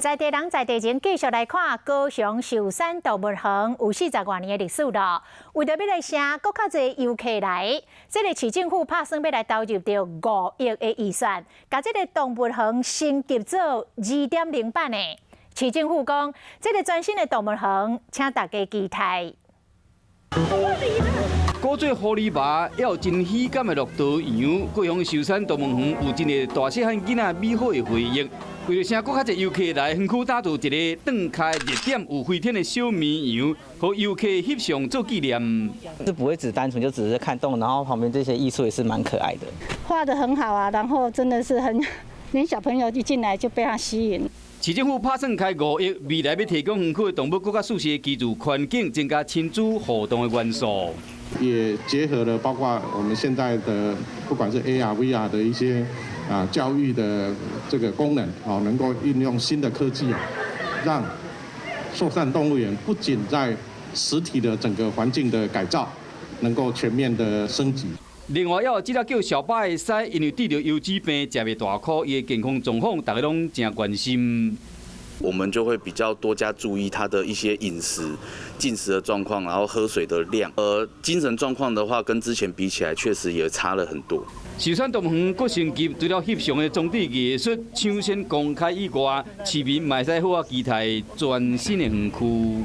在地人在地情，繼續來看高雄壽山動物園有40外年的歷史囉。為著欲來吸閣較濟遊客來，這个市政府拍算欲來投入著5億的預算，共這个動物園升級做2.0版的。市政府講，這个全新的動物園，請大家期待。古做狐狸肉，也有真喜感的駱駝羊。高雄壽山動物園有真濟大細漢囡仔美好的回憶。為著吸閣較濟遊客來，園區打造一个斷開熱點有飛天的小綿羊，予遊客翕相做紀念。是不會只單純就只是看動物，然後旁邊這些藝術也是蠻可愛的。畫得很好啊，然後真的是很，連小朋友一進來就被它吸引。市政府拍算開5億，未來欲提供園區的動物閣較舒適的居住環境，增加親子互動的元素。也結合了包括我們現在的不管是 AR、VR 的一些教育的這個功能，啊，能夠運用新的科技啊，讓壽山動物園不僅在實體的整個環境的改造，能夠全面的升級。另外，還有這隻叫小巴的獅，因為得著腰子病，食袂大箍，伊的健康狀況，大家攏誠關心。我們就會比較多加注意他的一些飲食、進食的狀況，然後喝水的量。精神狀況的話，跟之前比起來，確實也差了很多。壽山動物園閣升級，除了翕相的裝置藝術搶先公開以外，市民嘛會使好好期待全新的園區。